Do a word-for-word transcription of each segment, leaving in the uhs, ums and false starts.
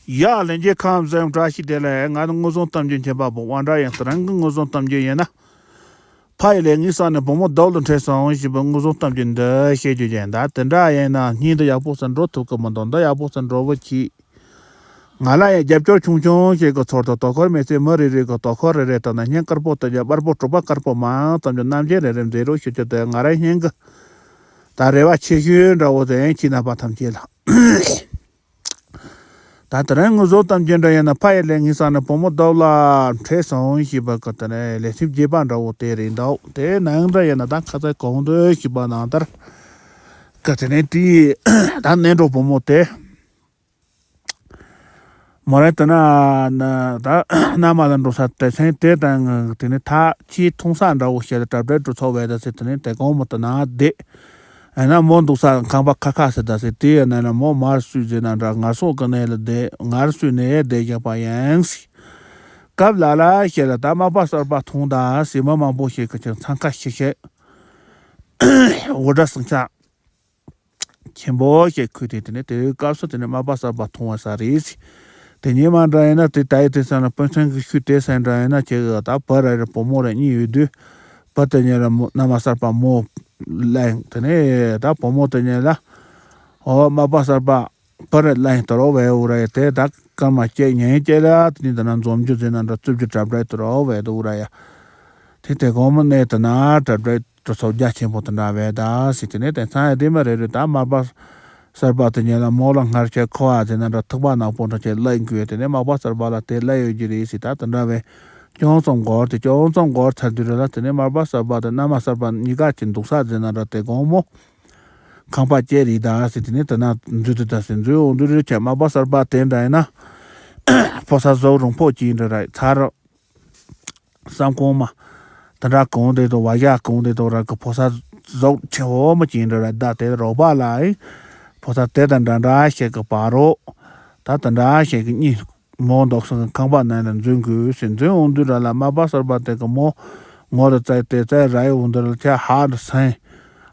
ཡ་ལྷན་རྒྱས་ཁམས་བཟང་། བཀྲ་ཤིས་བདེ་ལེགས། ང་ནི་དངོས་བཟང་གཏམ་རྒྱུད་མཁྱེན་པ་པོ་དབང་གྲགས་ཡིན། དེ་རིང་གི་དངོས་བཟང་གཏམ་རྒྱུད་ཡིན་ན། ཕ་ཡི་ལས་ངན་བསགས་ནས་བུ་མོ་རྡོག་ལ་འཕྲད་སོང་ཞེས་པའི་དངོས་བཟང་གཏམ་རྒྱུད་འདི་བཤད་རྒྱུ་ཡིན། ད་དེ་འདྲ་ཡིན་ན་སྙིང་འདི་ཡག་པོ་ཟིག་འགྲོ་ཐུབ་ཀི་མི་འདུག་འདི་ཡག་པོ་ཟིག་འགྲོ་བོ་གྱིས། ང་ལ་ཡང་རྒྱབ་སྐྱོར་ཆུང་ཆུང་ཞིག་གི་ཚོར་དུ། དོ་ཁུར་མི་སྲིད། མི་རེ་རེ་གི་དོ་ཁུར་རེ་རེ་དང་ན་སྙིང་དཀར་པོ་དང་ཡང་དམར་པོ་དྲོ་པ་དཀར་པོ་མང་ཙམ་གྱི་རྣམ་འགྱུར་རེ་རེ་མཛད་རོགས་ཞུ་རྒྱུ་དེ་ང་རང་སྙིང་གི་ད་རེ་བ་ཆེ་ཤོས་འདྲ་བོ་དེ་ཡིན། ཁྱེད་རྣམ་པ་ཐམས་ཅད་ལ། ད་དེ་རིང་དངོས་བཟང་གཏམ་རྒྱུད་འདྲ་ཡིན་ན། ཕ་ཡི་ལས་ངན་བསགས་ནས་བུ་མོ་རྡོག་ལ་འཕྲད་སོང་ཞེས་པ་གི་དེ་ནས་ལེ་ཚན་བརྒྱད་པ་འདྲ་བོ་དེ་རེད་འདུག་དེ་ནང་འདྲ་ཡིན་ན་ད་ཁ་ཚ་གོང་དུ་ཞུས་པ་ནང་ལྟར་གི་དེ་ནས་དེའི་ད་ནས་འགྲོ་བུ་མོ་དེ། མོ་རང་དེ་ན་ན་ད་མནའ་མ་ལ་འགྲོ་ས་དེ་ཚན་དེ་དང་དེ་ནས་ཐག་ཆེ་མཐོང་ས་འདྲ་བོ་བཤད་དེ་གྲ་སྒྲིག་འགྲོ་ཚོགས་བས་ད་ཟེར། དེ་ནས་དེ་གོང་མོ་དེ་ན་བསྡད། ཨ་ན་མོ་འདུག་ས་ཁང་པ་ཁ་ཁ་ཟེར་ད་ཟེར། དེ་ཡ་ན་ན་མོ་མར་སུས་ཟེར་ན་འདྲ་ངར་སོགས་ཀྱི་གནས་ལ་བསྡད། ངར་སུས་ནས་བསྡད་བཞག་པ་ཡིན་ཟེར། སྐབས་ལ་ལ་ཞིག་ལ་ད་མག་པ་གསར་པ་མཐོང་ད་ཟེར། མི་མང་པོ་ཞིག་གི་ཅིག་འཚང་ཁ་ཤིག་ཤིག་འུར་སྒྲ་ཟིང་ཆ་ཆེན་པོ་ཞིག་ཁུལ་ཏེ། དེ་ནས་དེའི་སྐབས་སུ་དེ་ནས་མག་པ་གསར་པ་མཐོང་བ་ས་རེད་ཟེར། དེ་ཉིན་མ་འདྲ་ཡིན་ན་དེ་ད་ཡི་དེ་ས་ན་སྤུན་ཚང་གི་ཤུལ་དེ་ས་འདྲ་ཡིན་ན་ཁྱེད་ཀྱི་ད་བུ་ར་རེ་བུ་མོ་ར་གཉིས་ཡོད་དུས། བུ་དེ་ཉིད་ལ་མོ་མནའ་མ་གསར་པ་མོ་གླེང་། དེ་ནས་ད་བུ་མོ་དེ་ཉིད་ལ་ཨོ་མག་པ་གསར་པ་བུ་ར་གླེང་དོ་རོ་བས་འུ་ར་ཡ་དེ་ད་སྐར་མ་གཅིག་ཉིན་གཅིག་ལ་དེ་ནས་དེ་ན་འཛོམས་རྒྱུ་ཟེར་ན་འདྲ་རྩུབ་རྒྱུ་གྲ་སྒྲིག་དོ་རོ་བས་དོ་འུ་ར་ཡ། དེ་དེ་གོང་མ་གནས་དེ་ན་གྲ་སྒྲིག་གྲོས་ཚོགས་རྒྱ་ཆེན་པོ་དེ་འདྲ་བས་ད་ཟེར། དེ་ནས་དེང་སང་ཡ་དེ་མ་རེད་རེད། ད་མག་པ་གསར་པ་དེ་ཉིད་ལ་མོ་ལ་སྔར་ཆད་ཁོ་བ་ཟེར་ན་འདྲ་ཐུག་པ་ནག་པོ་འདྲ་ཆད་ལབ་དགོས། དེ་ནས་མག་པ་གསར་པ་ལ་དེ་ལབ་ཡོད་ཀྱི་རེད་ཟེར། ད་དེ་འདྲ་བས་ཅུང་ཙམ་འགོར་ཏེ། ཅུང་ཙམ་འགོར་ཚར་དུས་རེད་ལ། དེ་ནས་མག་པ་གསར་པ་དང་མནའ་མ་གསར་པ་གཉིས་ཀ་ཅིག་འདུག་ས་ཟེར་ན་འདྲ་དེ་གོང་མོ་ཁང་པ་བཅས་རེད་ད་ཟེར། དེ་ནས་དེ་ན་འཛུལ་དུ་ད་ཟེར། འཛུལ་འོང་དུས་རེད་ཆད་མག་པ་གསར་པ་དེ་འདྲ་ཡིན་ན་ཕོ་གསར་བཟོ་རུང་ཕོ་གཅིག་འདྲ་ར་ཚར། བསམ་གོང་མ། དེ་འདྲ་གོང་དེ་དང་བ་ཡ་གོང་དེ་དང་ར་གི་ཕོ་གསར་ཟོག་ཆེན་བོ་མ་ཅིག་འདྲ་ར་ད་དེ་རོགས་པ་ལ་ཨེ། ཕོ་གསར་དེ་དང་འདྲ་འདྲ་ཞིག་གི་བར་རོ། ད་དེ་འདྲ་ཞིག་གི་གཉིས་མོ་འདུག་སོང་གི་ཁང་པ་ནང་ལ་འཛུལ་དགོས་ཟེར། འཛུལ་འོང་དུས་ར་ལ་མག་པ་གསར་པ་དེ་གི་མོ་ངོ་ར་བཙལ་ཏེ་བཙལ་ར་ཡི་འོང་དུས་ར་ལ་ཆ་ཧ་འདྲ་སེང་།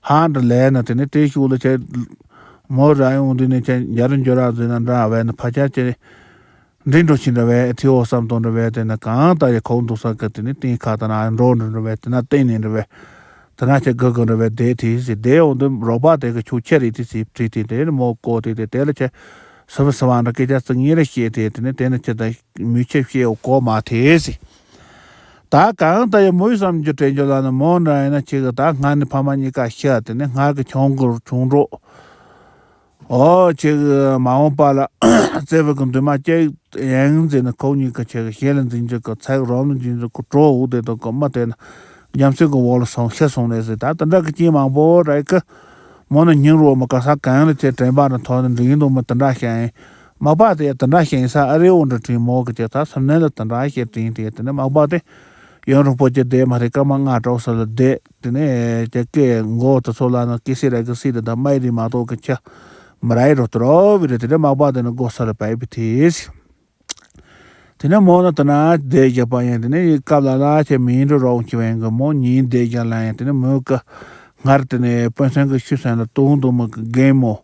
ཧ་འདྲ་ལས་ན་དེ་ནས་དེ་ཤུགས་ལ་ཆ་མོ་ར་ཡི་འོང་དུས་ནས་ཆ་འཇར་འཇོ་ར་ཟེར་ན་འདྲ་བས་ན་ཕ་ཆ་ཆེ། འདྲེ་འགྲོ་ཕྱིན་འདྲ་བས་ཐེའུ་བསམ་དོན་འདྲ་བས་དེ་ན་གང་ལྟར་ཡ་ཁོག་འདུག་ས་གི་དེ་ནི་སྟེང་ཁ་དང་ན་འགྲོ་འདྲ་འདྲ་བས་དེ་ན་སྟེང་ནས་འདྲ་བས་དེ་ན་ཆ་གི་གི་འདྲ་བས་དེ་དེ་སི་དེ་འོང་དུ་རོགས་པ་དེ་གི་ཆུ་ཆེ་རེད་དེ་སི་བྲིས་དེ་དེ་ནི་མོ་ཀོ་དེ་དེ་དེ་ལ་ཆ་སི་བ་སི་བ་འདྲ་སྐད་ཆ་ཙི་ངེ་རེ་བཤད་དེ་དེ་ནི་དེ་ནི་ཆ་ད་མི་ཆེ་བཤད་འོ་གོ་མ་དེ་སི། ད་གང་ལྟར་ཡ་མོའི་བསམ་རྒྱུ་དྲན་རྒྱུ་ལ་ནི་མོ་འདྲ་ཡིན་ན་ཆེ་གི་ད་སྔར་ནི་ཕ་མ་གཉིས་ཀ་ཤི་ཡ་དེ་ནི་སྔར་གི་ཆུང་གི་ཆུང་འགྲོ། ཨོ་ཁྱེད་ཀྱི་མ་འོངས་པ་ལ་བརྩེ་བའི་གི་འདུན་མ་སྐྱེ་ཡང་ཟེར་ན་ཁོང་གཉིས་ཀྱི་ཁྱེད་ཀྱི་ཞེ་ལ་འཛིན་རྒྱུ་གི་ཚེག་རོམ་ལ་འཛིན་རྒྱུ་གི་གྲོགས་འུ་དེ་དག་གི་མ་དེ་ན་རྒྱ་མཚོ་གི་འོག་ལ་སོང་ཤི་སོང་ནས་ཟེར། ད་དེ་འདྲ་གི་རྐྱེན་མང་པོ་རེད་གི། མོ་ནི་སྙིང་རུས་མ་ག་ས་གང་ལ་ཁྱེད་དྲན་པ་ན་ཐོག་ནས་འགྲིག་ཡིན་འདུག་མི་དེ་འདྲ་ཤེས་ཡིན། མག་པ་དེ་དེ་འདྲ་ཤེས་ཡིན་ས་ཨ་རི་འོ་འདྲ་དྲིན་མོ་གི་ཁྱེད་ད་སེམས་ནད་ལ་དེ་འདྲ་ཤེས་དྲིན་དེ་དེ་ནས་མག་པ་དེ། ཡོན་རིན་པོ་ཆེ་བསྡད་མ་རེད། སྐར་མ་ལྔ་དྲུག་ས་ལ་བསྡད། དེ་ནས་ཀྱ་ཀའི་མགོ་དེ་ཚོ་ལ་ན་ཀི་སི་ར་ཀི་སི་དེ་དང་མ་ཡི་རི་མ་གཏོགས་ཀྱི་ཆ་མ་ར་ཡི་རོ་དུ་རོ་བི་རེད། དེ་ནས་མག་པ་དེ་ནི་སྒོ་ས་ལ་བའི་བི་ཐིས། དེ་ནས་མོ་ན་དེ་ན་བསྡད་བཞག་པ་ཡིན། དེ་ནས་སྐབས་ལ་ལ་ཆེ་མིན་འགྲོ་རོགས་ཀྱི་བན་གི་མོ་ཉིན་བསྡད་བཞག་ལ་ཡིན། དེ་ནས་མོ་གི་སྔར་དེ་ནས་དཔོན་ཚང་གི་ཤུལ་ས་ལ་ཏུང་ཏུང་མོ་གི་རྒན་མོ།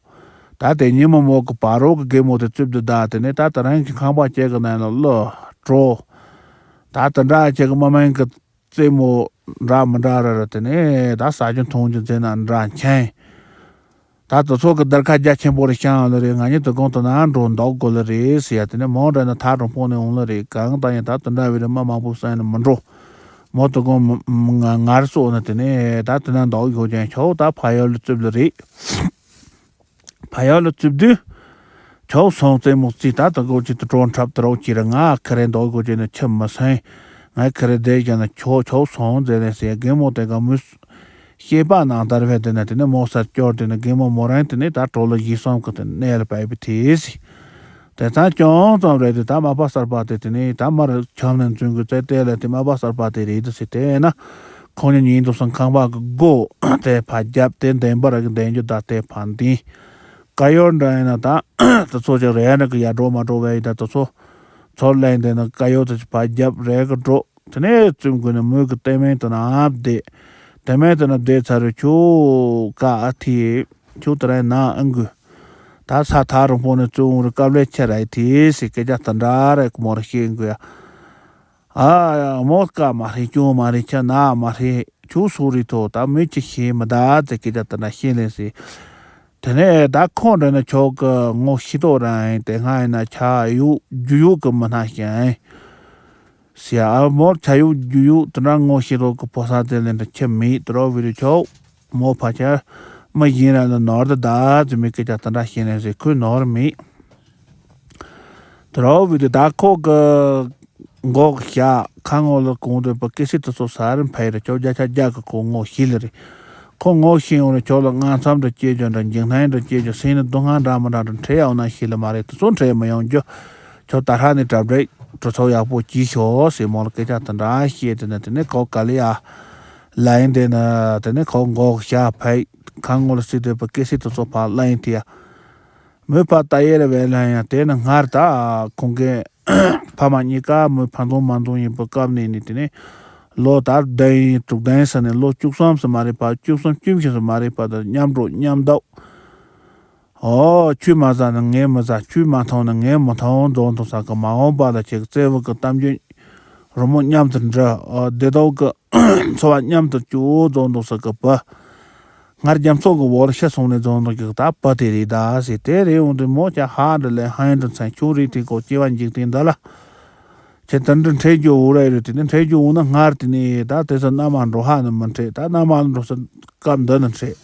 ད་དེ་ཉིན་མོ་མོ་གི་བ་རོགས་གི་རྒན་མོ་དེ་རྩིབ་དུ་བདའ། དེ་ནས་ད་དེ་རང་གི་ཁང་པ་སྐྱེ་གི་ནང་ལ་ལོ་དྲོ། ད་དེ་འདྲ་ཆེ་གི་མ་མིན་གི་རྩེད་མོ་འདྲ་མི་འདྲ་ར་ར་དེ་ནས་ད་ཟ་རྒྱུ་འཐུང་རྒྱུ་མཛད་ན་འདྲ་མཁན། ད་དེ་ཚོ་གི་སྡར་ཁ་རྒྱ་ཆེན་པོ་རེ་བཤང་ལ་རེད། ང་གཉིས་དེ་གོང་དུ་ན་འགྲོ་འདུག་དགོས་ལ་རེད་ཟེར་ཡ། དེ་ནས་མོ་འདྲ་ན་ཐག་རིང་པོ་ནས་འོང་ལ་རེད། གང་ལྟར་ཡང་ད་དེ་འདྲ་བའི་རེད་མ་མང་པོ་བསམ་ནས་མི་འགྲོ། མོ་དེ་གོང་ང་ངར་སོང་ན་དེ་ནས་ད་དེ་ན་འདུག་དགོས་ཀྱང་ཆོག་ད་ཕ་ཡུལ་ལ་རྩིབ་ལ་རེད། ཕ་ཡུལ་ལ་རྩིབ་དུས། ཁྱོད་སོང་རྩེད་མོ་རྩེ། ད་ལྟ་སྒོ་ཅིག་ཏུ་གྲོ་འཁྲབ་ཏུ་རོགས་ཀྱིས་ར། ང་ཁ་རེ་འདོགས་དགོས་ཀྱི་ནི་ཆི་མི་སེང་། ང་ཁ་རེ་བསྡད་ཀྱང་ན་ཁྱོད་ཁྱོད་སོང་མཛད་ལན་ཟེར། རྒན་མོ་དེ་ག་མོས་ཤེས་པ་ནང་ལྟར་བས་དེ་ནས་དེ་ནས་མོ་སར་སྐྱོར་དེ་ནས་རྒན་མོ་མོ་རང་དེ་ནས་ད་གྲོ་ལ་ཡིད་སོང་གི་དེ་གནས་ལ་བབས་པའི་དེས། དེ་ཚང་ཅུང་ཙམ་རེད་དེ། ད་མ་པ་གསར་པ་དེ་དེ་ནས་ད་མར་ཁྱམས་ནས་འཛུལ་གི་ཙེ་ཏེ་ལ་དེ་མ་པ་གསར་པ་དེ་རེད་དེ་ཟེར། དེ་ན་ཁོང་གཉིས་ཉིན་དུ་སང་ཁང་པ་གི་སྒོ་དེ་ཕར་རྒྱབ་དེ་འདན་པ་ར་གི་འདན་རྒྱུ་ད་དེ་ཕར་འདིན། ཀ་ཡོར་འདྲ་ཡིན་ན་ད་དེ་ཚོ་ཅིག་རེ་ཡ་ན་གི་ཡར་འགྲོ་མར་འགྲོ་བས་ཡིན། ད་དེ་ཚོ་ཚོར་ལེན་དེ་ན་ཀ་ཡོར་དེ་ཕར་རྒྱབ་རེ་གི་འགྲོ། དེ་ནས་བཙུན་དགོས་ནས་མོས་གི་ལྟད་མོ་དེ་ན་བསྡད། ལྟད་མོ་དེ་ན་བསྡད་ཚར་རེ་ཁྱོད་ཀ་ཨ་ཐི་ཁྱོད་དེ་ར་ན་ཨང་གི། ད་ས་ཐག་རིང་པོ་ནས་བཙོན་འོང་རུ་སྐབས་ལས་ཆེ་ར་ཡི་དེ་ཟེར་སྐད་ཆ་དེ་འདྲ་རེ་མོ་ར་བཤད་དགོས་ཡ། ཨ་མོ་དཀའ་མ་རེད། སྐྱོན་མ་རེད། ཁྱོད་ན་མ་རེད། ཁྱོད་སུ་རེད་དོ། ད་མི་ཅི་ཤེས་མི་ད་ཟེར་སྐད་ཆ་དེ་འདྲ་བཤད་ལེ་ཟེར། དེ་ནས་ད་ཁོང་འདྲ་ན་ཁྱོད་ཀྱི་ངོ་ཤེས་དོ་རང་ཡིན། དེ་སྔ་ཡིན་ན་ཆ་ཡུག་རྒྱུ་ཡུག་གི་མི་སྣ་ཞིག་ཡིན། ཟེར་ཨ་མོར་ཆ་ཡུག་རྒྱུ་ཡུག་དེ་འདྲ་ངོ་ཤེས་རོགས་ཀྱི་ཕོ་གསར་དེ་ལས་འདྲ་ཁྱེད་མེད་དེ་རོགས་བི་རུ་ཆོག་མོ་ཕ་ཆ་མི་ཡིན་ར་ལ་ནོར་ད་ད་ཙི་མི་སྐད་ཆ་དེ་འདྲ་བཤད་ནས་ཟེར། ཁོས་ནོར་མེད། དེ་རོགས་བི་རུ་ད་ཁོ་གི་མགོ་གི་ཤ་ཁ་ངོ་ལ་གོང་དུ་པ་སྐད་སྲིད་དུ་ཚོ་ས་རིམ་ཕའི་ར་ཆོག་བརྒྱ་ཆ་བརྒྱ་གི་ཁོ་ངོ་ཤེས་ལེ་རེད། ཁོ་ངོ་ཤེས་འོང་ར་ཆོག་ལ་དངངས་འཚབ་འདྲ་སྐྱེ་རྒྱུ་འདྲ་འཇིགས་སྣང་འདྲ་སྐྱེ་རྒྱུ་སེམས་ནི་སྡུག་བསྔལ་འདྲ་མི་འདྲ་འདྲ་འཕྲད་ཡོང་ན་ཤེས་ལེ་མ་རེད། དེ་ཚོ་འཕྲད་མི་ཡོང་རྒྱུ། ཁྱོད་ད་ཧྲ་ནས་གྲ་སྒྲིག་གྲོས་ཚོགས་ཡག་པོ་གྱིས་ཤོག་ཟེར་མོ་ལ་སྐད་ཆ་དེ་འདྲ་བཤད། དེ་ནས་དེ་ནས་ཁོ་ག་ལེ་ཡ་ལ་ཡིན། དེ་ནས་དེ་ནས་ཁོ་མགོ་ཤ་ཕའི་ཁ་ངོ་ལ་སྲིད་དེ་པ་སྐད་སྲིད་དུ་ཚོ་ཕ་ལ་ཡིན་དེ་ཡ། མོས་ཕ་ལྟ་ཡེ་ར་བས་ལ་ཡང་དེ་ནས་སྔར་ད་ཁོང་གི་ཕ་མ་གཉིས་ཀ་མོས་ཕ་འཛོང་མ་འཛོང་ཡིན་པ་སྐབས་ནས་ནི་དེ་ནས་ལོ་ད་བདུན་དྲུག་བདུན་ས་ནས་ལོ་བཅུ་གསུམ་ས་མ་རེད་པ། བཅུ་གསུམ་བཅུ་བཞི་ས་མ་རེད་པ། ད་མཉམ་འགྲོ་མཉམ་འདུག་ཨོ། ཁྱོད་མ་ཟ་ན་ངས་མི་ཟ། ཁྱོད་མ་འཐུང་ན་ངས་མི་འཐུང་། རྫོང་དུ་ས་གི་མ་འོངས་པ་ལ་ཁྱེད་ཀྱི་བཙན་བུ་གི་གཏམ་རྒྱུད་རི་མོ་མཉམ་དུ་འབྲི། ཨོ། བདེ་ཏོག་གི་འཚོ་བ་མཉམ་དུ་སྐྱོ། རྫོང་དུ་ས་གི་བུ་སྔར་རྒྱ་མཚོ་གི་འོག་ལ་ཤི་སོང་ནས་རྫོང་དུ་གི་ད་བུ་དེ་རེད་ད་ཟེར། དེ་རེད་འོང་དུས་མོ་ཁྱེད་ཧ་འདྲི་ལས་ཧ་ཡིན་འདྲི་མཚན་ཁྱོད་རེད། དེ་གོ་སྐྱེ་བ་འཇིག་རྟེན་འདི་ལ་ཁྱེད་དེ་འདྲི་འཕྲད་རྒྱུ་འོ་ར་རེད། དེ་ནི་འཕྲད་རྒྱུ་འོ་ན་སྔར་དེ་ནས་ད་དེ་ཚོ་མནའ་མ་འགྲོ་ཧ་ནི་མི་འཕྲད། ད་མནའ་མ་འགྲོ་ས་སྐབས་འདི་ནི་འཕྲད།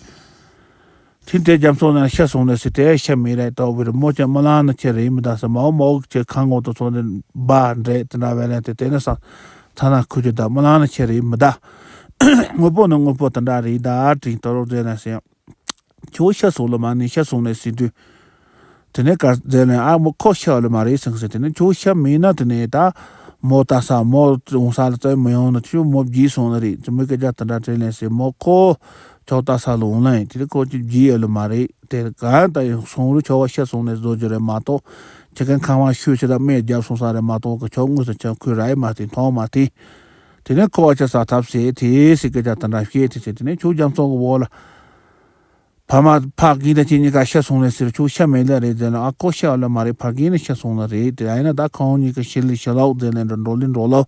དེ་དེ་རྒྱ་མཚོ་ནང་ཤི་སོང་ནས་ཟེར། དེ་ཤི་མེད་རེད། ལྟོ་བིར་མོ་ཅན་མི་ལང་ནི་ཁྱེད་རེད་མི་ད་ཟེར། མའོ་མའོ་ཁྱེད་ཁ་ངོ་དུ་སོང་ནས་སྦ་འདྲེ་དེ་འདྲ་བས་ལན་དེ་དེ་ནི་སང་ཚ་ན་ཁུ་ཅི་ད་མི་ལང་ནི་ཁྱེད་རེད་མི་ད། དངོས་པོ་ནི་དངོས་པོ་དེ་འདྲ་རེད་ད་དྲིན་དུ་རོགས་མཛད་ན་ཟེར། ཁྱོད་ཤི་སོང་ལ་མ་ནི་ཤི་སོང་ནས་ཟེར་དུས། དེ་ནས་ག་ཟེར་ནས་ཨ་མོ་ཁོ་ཤི་ལ་མ་རེད་ཟེར་ཟེར། དེ་ནས་ཁྱོད་ཤི་མེད་ན་དེ་ནས་ད་མོ་ལྟ་ས་མོ་འོང་ས་ལ་བཙལ་མི་ཡོང་ན་ཁྱོད་མོ་བརྗེད་སོང་ནི་རེད། ཅི་མོ་སྐད་ཆ་དེ་འདྲ་དྲིས་ལན་ཟེར། མོ་ཁོ་ཁྱོད་ལྟ་ས་ལ་འོང་ལ་ཡིན། དེ་ནས་ཁོ་ཅི་བརྗེད་ཡོད་ལ་མ་རེད། དེ་གང་ལྟ་ཡང་སོང་རུ་ཁྱོད་བ་ཤི་སོང་ནས་བཟོ་རྒྱུ་རེད་མ་གཏོགས། ཁྱེད་ཀྱི་ཁང་བ་ཤུལ་ཁྱེད་ད་རྨས་བརྒྱབ་སོང་ས་རེད་མ་གཏོགས་གི་ཁྱོད་དངོས་སུ་ཁྱོད་ཁོས་ར་ཡི་མ་བསྟན་མཐོང་མ་བསྟན། དེ་ནས་ཁོ་བ་ཆ་ས་ཐབས་ཟེར་དེ་ཟེར་སྐད་ཆ་དེ་འདྲ་བཤད་དེ་ཟེར། དེ་ནས་ཁྱོད་རྒྱ་མཚོ་གི་འོག་ལ། ཕ་མ་ཕ་རྒན་དང་ཁྱེད་གཉིས་ཀ་ཤི་སོང་ནས་ཟེར། ཁྱོད་ཤི་མེད་ལེ་རེད་ཟེར་ན། ཨ་ཁོ་ཤི་ལ་མ་རེད། ཕ་རྒན་ནི་ཤི་སོང་ལེ་རེད། དེ་ཡིན་ན་ད་ཁོང་གཉིས་ཀ་ཤི་ལི་ཤི་ལོག་ཟེར་ལེ་འགྲོ་འགྲོ་ལི་འགྲོ་ལོ།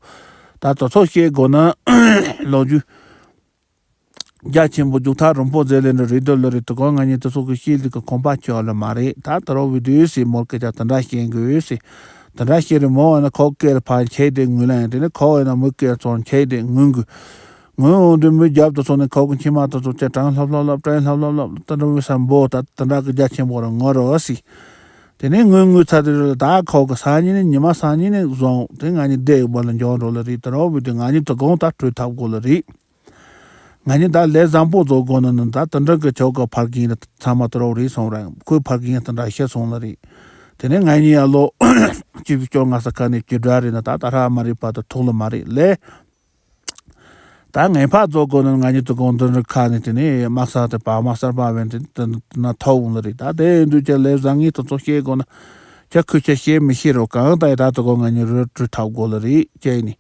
ད་དོ་ཚོ་བཤད་དགོས་ན་ལོ་རྒྱུས་རྒྱ་ཆེན་པོ་རྒྱུག་ཐག་རིང་པོ་ཟེར་ལེ་འགྲོ་རེད་དོ་ལོ་རེད། དོ་གོ་ང་གཉིས་དེ་ཚོ་གི་ཤི་ལི་གི་ཁོམ་པ་ཆོད་ལེ་མ་རེད། ད་དེ་རོ་བི་དུས་སི་མོར་སྐད་ཆ་དེ་འདྲ་བཤད་དགོས་སི། དེ་འདྲ་བཤད་རེད་མོ་བ་ན་ཁོ་སྐད་ཕ་ཆེ་དེ་ངུ་ལ་ཡང་དེ་ནི་ཁོ་བ་ན་མོ་སྐད་ཚོང་ཆེ་དེ་ངུ་དགོས། ངོས་འོང་དུས་མི་རྒྱབ་ཏུ་སོང་ནས་ཁོག་གི་མཆི་མ་དེ་ཚོ་ཅེ་གྲང་ལྷབ་ལྷབ་ལྷབ་གྲང་ལྷབ་ལྷབ་ལྷབ་ད་འགྲོ་བའི་བསམ་པོ་ད་དེ་འདྲ་གི་རྒྱ་ཆེན་པོ་རང་ངོ་རོ་སི། དེ་ནས་ངུས་ངུས་ཚར་དུས་ད་ཁོག་གི་སང་ཉིན་ནས་ཉི་མ་སང་ཉིན་ནས་བཟུང་དེ་ང་གཉིས་བསྡད་ཡོད་པ་ལ་འཇོག་འགྲོ་ལ་རེད། དེ་རོ་བི་དུས་ང་གཉིས་དོ་དགོང་ད་བྲོས་ཐབས་དགོས་ལ་རེད། ང་གཉིས་ད་ལས་བཟང་པོ་བཟོ་དགོས་ན་ནི་ད་དེ་འདྲ་གི་ཆོག་གི་ཕར་གིན་ཚང་མ་དེ་རོ་རེད་སོང་ར་ཁོའི་ཕར་གིན་དེ་འདྲ་ཤི་སོང་ལ་རེད། དེ་ནས་ང་གཉིས་ཡ་ལོ་གཅིག་བཅོ་ལྔ་ས་ཁ་ནས་བཅུ་དྲུག་རེད་ན་ད་ད་ར་མ་རེད་པ་ད་ཐུག་ལ་མ་རེད་ལས། ད་ངན་པ་རྫོགས་དགོས་ན་ང་གཉིས་དུ་གོང་དུ་འགྲིག་ཁ་ནས་དེ་ནས་དམག་ས་དེ་བག་མ་གསར་པ་བན་དེ་དེ་ན་ཐོབ་འོང་ལ་རེད། ད་དེ་ཡིན་དུས་ཀྱི་ལས་བཟང་ངན་དུ་ཚོ་ཤེས་དགོས་ན་ཁྱ་ཁུ་ཁྱ་ཤེས་མི་ཤེས་རོ་གང་ལྟ་ཡི་ད་དུ་གོང་ང་གཉིས་རུ་གྲུ་ཐབ་དགོས་ལ་རེད་ཅེས་ནི།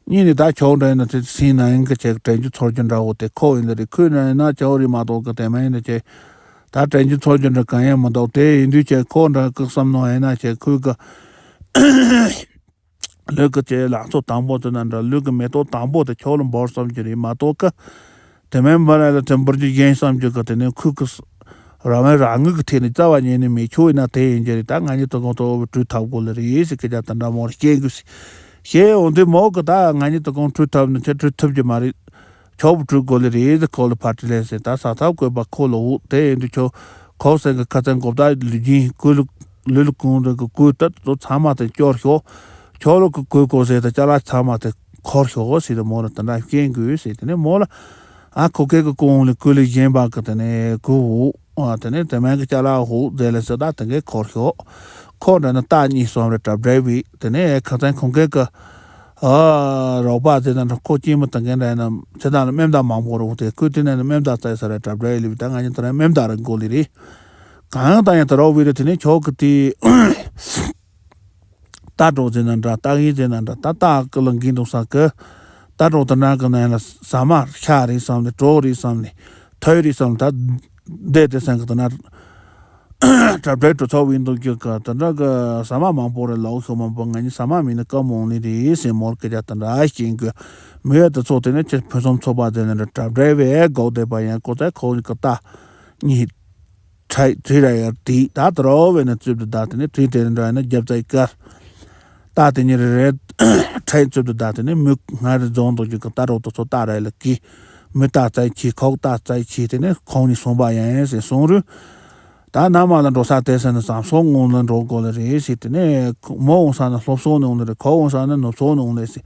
གཉིས་ནི་ད་ཆོག་འདྲ་ཡིན་ན་དེ་སིན་ན་ཡིན་གི་ཅེས་དྲན་རྒྱུ་ཚོར་རྒྱུ་འདྲ་བོ་དེ་ཁོ་ཡིན་ལ་རེད། ཁོས་ན་ཡིན་ན་ཆོག་རེད་མ་གཏོགས་གི་དེ་མ་ཡིན་ན་ཅེས་ད་དྲན་རྒྱུ་ཚོར་རྒྱུ་འདྲ་གང་ཡང་མི་འདུག་དེ་ཡིན་དུས་ཅེས་ཁོ་འདྲ་གི་བསམ་ནོ་ཡིན་ན་ཅེས་ཁོས་གི་ལུས་ཀྱི་ལྗིད་ལ་མཚོ་དང་པོ་དེ་ན་འདྲ་ལུས་ཀྱི་མེ་ཏོག་དང་པོ་དེ་ཁྱོད་ལ་འབོར་བསམ་རྒྱུ་རེད་མ་གཏོགས་ཀི། དེ་མིན་འབར་ལ་དེ་འབུར་རྒྱུ་གཞན་བསམ་རྒྱུ་གི་དེ་ནས་ཁུག་གི་རང་བས་རང་ངོས་ཀྱི་ཐད་ནས་རྩ་བ་ཉིད་ནས་མེད། ཁྱོད་ཡིན་ན་དེ་ཡིན་རྒྱུ་རེད། ད་ང་གཉིས་དུ་གང་ཐོག་བྲུས་ཐབས་དགོས་ལ་རེད་ཟེར་སྐད་ཆ་དེ་འདྲ་མོར་བཤད་དགོས་ཟེར། བཤད་འོང་དུས་མོ་གི་ད་ང་གཉིས་དུ་གང་བྲུས་ཐབས་ནི་ཁྱེད་བྲུས་ཐུབ་རྒྱུ་མ་རེད། ཁྱོད་བྲུས་དགོས་ལ་རེད་ཟེར་ཁོ་ལ་ཕར་དྲིས་ལན་ཟེར། ད་ས་ཐབས་བཀོད་པ་ཁོ་ལ་འོ་དེ་ཡིན་དུས་ཁྱོད་ཁོག་སེང་གི་ཁ་ཚན་གོ་བརྡ་ལུས་སྦྱིན་ཀུ་ལུ་ལུས་ལུ་ཀུང་རེ་གི་ཀུ་ཏ་ཏོ་ཚང་མ་དེ་སྐྱོར་ཤོག་ཁྱོད་ལོ་གི་ཀུ་ཀོ་ཟེར་ཏེ་ཅ་ལག་ཚང་མ་དེ་འཁོར་ཤོག་ཟེར་ཏེ་མོ་ལ་དེ་འདྲ་བཤད་དགོས་ཟེར། དེ་ནས་མོ་ལ་ཨ་ཁོ་སྐད་གི་ཀུང་ལ་ཀུ་ལུ་གཞན་པ་གི་དེ་ནས་ཀུ་འོ་ཨ་དེ་ནས་དེ་མན་གི་ཅ་ལག་འོ་ཟེར་ལ་ཟེར། ད་དེ་གས་འཁོར་ཤོག་ཁོ་འདྲ་ན་རྟ་གཉིས་གསུམ་རེ་གྲབས་འདྲ་བས་དེ་ནས་ཁ་ཚན་ཁོང་སྐད་གི་ཨ་རོགས་པ་ཟེར་ན་འདྲ་ཁོ་སྐྱེས་མི་དང་གན་འདྲ་ཡིན་ན་ཚེ་དང་ལ་སྨན་བདག་མང་པོ་རུ་དེ་ཁོས་དེ་ནས་ནི་སྨན་བདག་བཙལ་ས་རེད་གྲབས་འདྲ་ཡིན་ལེ་བས། ད་ང་གཉིས་དེ་རིང་སྨན་བདག་རེ་དགོས་ལེ་རེད། གང་ལྟར་ཡང་དེ་རོགས་བི་རེ་དེ་ནས་ཆོག་གི་དེ་རྟ་གྲོགས་ཟེར་ན་འདྲ་རྟ་གཡས་ཟེར་ན་འདྲ་ད་རྟ་གི་ལ་འགན་འདུག་ས་གི་རྟ་གྲོགས་དེ་ན་གི་ན་ཡང་ལ་ཟ་མ་ཤ་རེད་བསམ་ནས་གྲོགས་རེད་བསམ་ནས་ཐོས་རེད་བསམ་ནས་ད་བསྡད་དེ་སེང་གི་དེ་ན། གྲ་སྒྲིག་གྲོས་ཚོགས་བིན་འདུག་རྒྱུ་ག་དེ་འདྲ་གི་ཟ་མ་མང་པོ་རེད། ལའོ་ཤོ་མང་པོ་ང་གཉིས་ཟ་མ་མིན་ན་སྐབས་མང་ལི་རེད་ཟེར་མོར་སྐད་ཆ་དེ་འདྲ་བཤད་གི། མི་ཡ་དེ་ཚོ་དེ་ནས་ཁྱེད་ཕུན་སུམ་ཚོགས་པ་དེ་ནས་གྲ་སྒྲིག་བས་སྒོག་བསྡད་པ་ཡང་ཀོ་ཙའི་ཁོ་གི་ད་གཉིས། ཁྲའི་ཁྲི་ར་ཡར་དེ་ད་དུ་རོ་བས་ན་བཙུབས་དུ་ད་དེ་ནས་ཁྲི་དེ་རིང་འགྲོ་ཡ་ན་རྒྱབ་ཙའི་ཀར། ད་དེ་ཉིན་རེ་རེ་ཁྲའི་བཙུབས་དུ་ད་དེ་ནས་མི་སྔ་རེ་རྫོང་དུ་རྒྱུ་གི་ད་རོག་ཏུ་ཚོ་ད་ར་ལ་གི། མི་ད་ཙའི་ཁྱི་ཁོག་ད་ཙའི་ཁྱི་དེ་ནས་ཁོང་གཉིས་སོང་པ་ཡང་ཡང་ཟེར་སོང་རུ། ད་ན་མ་ལ་འགྲོ་ས་དེ་ས་ནས་བསམ་སོང་ངོ་ལ་འགྲོ་དགོས་ལ་རེད་ཟེར། དེ་ནས་མོ་འོང་ས་ནས་སློབ་གསོ་ནས་འོང་ལ་རེད། ཁོ་འོང་ས་ནས་ནུབ་གསོ་ནས་འོང་ལ་ཟེར།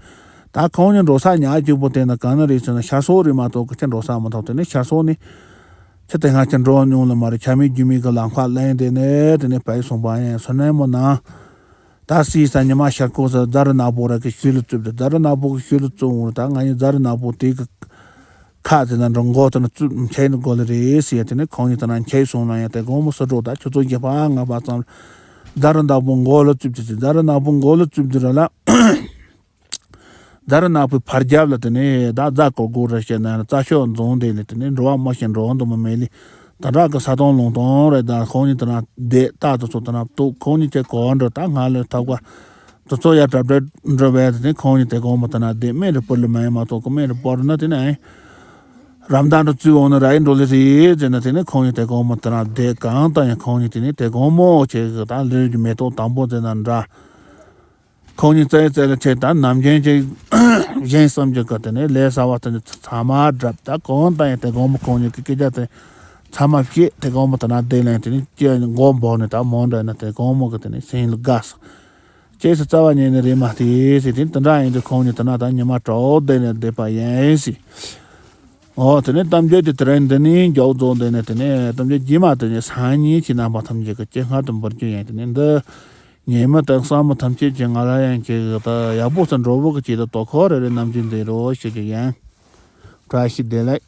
ད་ཁོང་གཉིས་འགྲོ་ས་ཉག་གཅིག་པོ་དེ་ན་ག་ན་རེད་ཟེར་ན་ཤར་སོག་རེད་མ་གཏོགས་ག་ཅི་འགྲོ་ས་མ་ཐོག་དེ་ནས་ཤར་སོག་ནས། ཁྱི་དེ་སྔ་ཁྱི་འགྲོ་མྱོང་ལ་མ་རེད། ཁྱ་མི་རྒྱུ་མི་གི་ལམ་ཁ་གླེང་དེ་ནས་དེ་ནས་བལ་སོང་པ་ཡང་སོ་ནས་མོ་ན། ད་སྲིད་ས་ཉི་མ་ཤར་ཁོག་ས་རྫ་རི་ནག་པོ་ར་གི་ཤུལ་ལ་བཙུབས་ཏེ་རྫ་རི་ནག་པོ་གི་ཤུལ་ལ་བཙུབས་འོང་ད་ང་གཉིས་རྫ་རི་ནག་པོ་དེ་གི་ཁ་དེ་ན་འགྲོ་མགོ་དེ་ན་བཙུབས་འཁྱེར་ནས་དགོས་ལ་རེད་ཟེར་ཡ་དེ་ནས་ཁོང་གཉིས་དེ་ན་འཁྱེར་སོང་ན་ཡང་དེ་དགོང་མོ་སུ་འགྲོ་ད་ཆུ་ཚོད་བརྒྱད་པ་ལྔ་པ་ཙམ་ལ་རྫ་རི་ནག་པོ་མགོ་ལ་བཙུབས་ཏེ་རྫ་རི་ནག་པོ་མགོ་ལ་བཙུབས་ཏེ་ར་ལ། རྫ་རི་ནག་པོའི་ཕར་རྒྱབ་ལ་དེ་ནས་ད་རྫ་གོར་གོར་ར་བཤད་ན་རྩྭ་ཤོད་འཛོམས་དེ་ལས་དེ་ནས་འགྲོ་བ་མ་ཤེས་འགྲོ་འདུག་མ་མེད་ལི། ད་རག་གི་ས་དོང་ལུང་དོང་རེད། ད་ཁོང་གཉིས་དེ་ན་བསྡད་རྟག་ཏུ་ཚོ་དེ་ན་བཏུག་ཁོང་གཉིས་ཀྱི་གོ་འགྲོ་ད་ང་ལས་ཐག་པ་དུ་ཚོ་ཡ་གྲབ་གྲབ་འགྲོ་བས་དེ་ནས་ཁོང་གཉིས་དེ་གོང་མ་དེ་ན་བསྡད་སྨན་རེ་སྤོར་ལ་མ་ཡིན་མ་གཏོགས་ཁོ་སྨན་རེ་སྤོར་ན་དེ་ནས་ཨེ་རམ་ད་འགྲོ་བཙུགས་འོང་ན་ར་ཡིན་འགྲོ་ལི་རེད་ཟེར་ན་དེ་ནས་ཁོང་གཉིས་དེ་གོང་མ་དེ་ན་བསྡད་གང་ལྟ་ཡང་ཁོང་གཉིས་དེ་ནས་དེ་གོང་མོ་བྱེད་གི་ད་ལུས་ཀྱི་མེ་ཏོག་དང་པོ་ཟེར་ན་འདྲ། ཁོང་གཉིས་རྩེ་རྩེ་ལ་ཆེ་ད་ནམ་རྒྱུན་གྱི་གཞན་བསམ་རྒྱུ་གི་དེ་ནས་ལས་ཟ་བ་དེ་ནས་ཚང་མ་བསྒྲབས་ད་གང་ལྟ་ཡང་དེ་དགོང་མོ་ཁོང་གཉིས་ཀྱི་སྐད་ཆ་དེ་ཚང་མ་བཤད་དེ་དགོང་མོ་དེ་ན་བསྡད་ལན་དེ་ནས་ཀྱེ་མགོ་འབོག་ནས་ད་མོ་འདྲ་ན་དེ་དགོང་མོ་གི་དེ་ནས་སེམས་ལ་དགའ་སོང་། ཅེས་སུ་རྩ་བ་ཉིད་ནས་རེད་མ་དེ་ཟེར་དེ་དེ་འདྲ་ཡིན་དུས་ཁོང་གཉིས་དེ་ན་ད་ཉི་མ་དྲོ་བསྡད་ནས་བསྡད་པ་ཡིན་ཟེར། ཨོ་དེ་ནས་གཏམ་རྒྱུད་དེ་དེ་རིང་འདི་ནས་མཇུག་རྫོགས་འདི་ནས་དེ་ནས་གཏམ་རྒྱུད་རྗེས་མ་དེ་ནས་སང་ཉིན་ཁྱེད་རྣམ་པ་ཐམས་ཅད་ཀྱི་སྤྱན་སྔར་དུ་འབུལ་རྒྱུ་ཡིན། དེ་ནས་འདི་ཉེས་མི་དང་གསང་མི་ཐམས་ཅད་ཀྱིས་ང་ལ་ཡང་ཁྱེད་ཀྱི་ད་ཡག་པོ་སུ་འགྲོ་བོ་གི་ཆེད་དུ་དོ་ཁོ་རེ་རེ་ནམ་རྒྱུན་མཛད་རོགས་ཞུ་རྒྱུ་ཡིན། བཀྲ་ཤིས་བདེ་ལེགས།